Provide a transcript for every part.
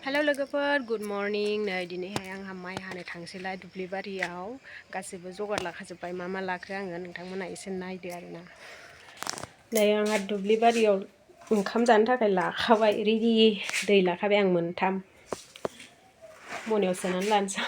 hello लोगोफोर good morning नै दिनैहाय आंहा माइ हानो थांसैलाय दुब्लि बारियाव गासैबो जगार लाखाजोब्बाय मा लाखो आङो नोंथांमोना एसे नायदो आरोना नै आंहा दुब्लि बारियाव ओंखाम जानो थाखाय लाखाबाय रेडि दै लाखाबाय आं मोनथाम मनायाव सोनानै लानोसै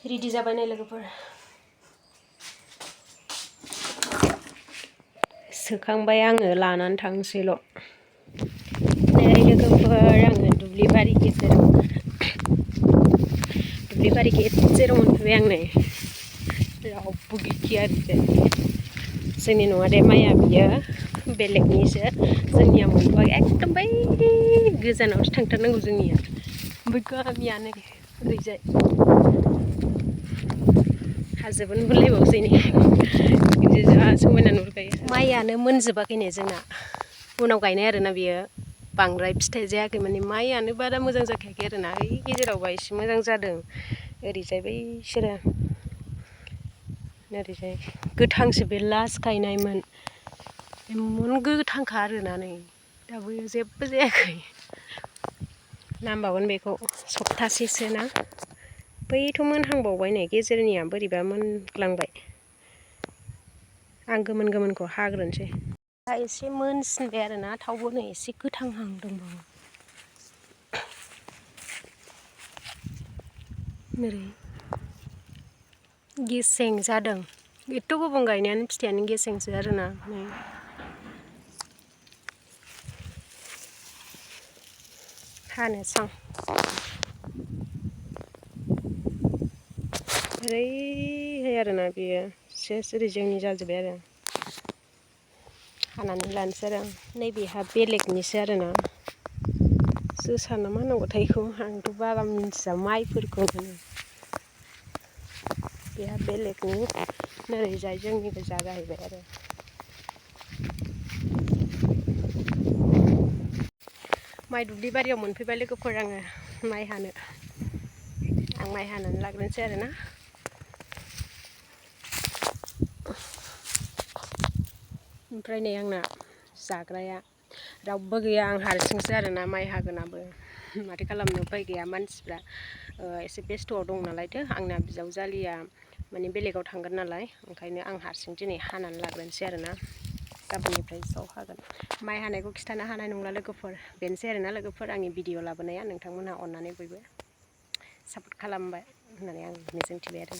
रेडि जाबाय नै लोगोफोर सोखांबाय आङो लानानै थांसैल' नै लोगोफोर आङो दुब्लि बारि गेजेराव मोनफैबाय आं नै रावबो गैखाया आरोखि जोंनि नङा दे माइया बियो बेलेगनिसो जोंनिया मोनथ'वाखै एकदम बै गोजानावसो थांथारनांगौ जोंनिया बै गामियानो ओरैजाय हाजोबो नुहुरलायबावसै नै बिदि जा समायना नुहुरखायो माइयानो मोनजोबाखैनो जोंना उनाव गायनाय आरोना बियो बांद्राय फिथाइ जायाखै माने माइयानो बारा मोजां जाखायाखै आरोना ओइ गेजेरावबा एसे मोजां जादों ओरैजाय बैसोरो ओरैजाय गोथांसो बे लास्ट गायनायमोन इमान गोथांखा आरोना नै दाबो जेबो जायाखै नांबावगोन बेखौ सप्तासेसो ना बैथ' मोनहांबावबाय नै गेजेरनिया बोरैबा मोनग्लांबाय आं गोमोनखौ हाग्रोनोसै दा एसे मोनसिनबाय आरोना थावबो नै एसे गोथांहां दंबावो ओरै गेसें जादों एथ' गोबां गायनायानो फिथाइयानो गेसेंसो आरोना नै हानोसां ओरैहाय आरोना बेयो सेस ओरै जोंनि जाजोब्बाय आरो हानानै लानोसै आरो नैबेहा बेलेगनिसो आरोना जोसा ना मा होनांगौथाय बेखौ आंथ' बारा मिन्थिया माइफोरखौ बेहा बेलेगनि ओरैजाय जोंनि गोजा जाहैबाय आरो माइ दुब्लि बारियाव मोनफैबाय लोगोफोर आङो माइ हानो आं माइ हानानै लाग्रोनोसै आरोना ओमफ्राय नै आंना जाग्राया रावबो गैया आं हारसिंसो आरोना माइ हागोनाबो माथो खालामनो उफाय गैया मानसिफ्रा एसे बेस्थ'आव दं नालायथो आंना बिजावजालिया माने बेलेगाव थांगोन नालाय ओंखायनो आं हारसिं दिनै हानानै लाग्रोनोसै आरोना गाबोननिफ्राय ज' हागोन माइ हानायखौ खिथानो हानाय नंला लोगोफोर बेनोसै आरोना लोगोफोर आंनि भिडिअ लाबोनाया नोंथांमोनहा अननानै बयबो सापर्ट खालामबाय होननानै आं मिजिंथिबाय आरो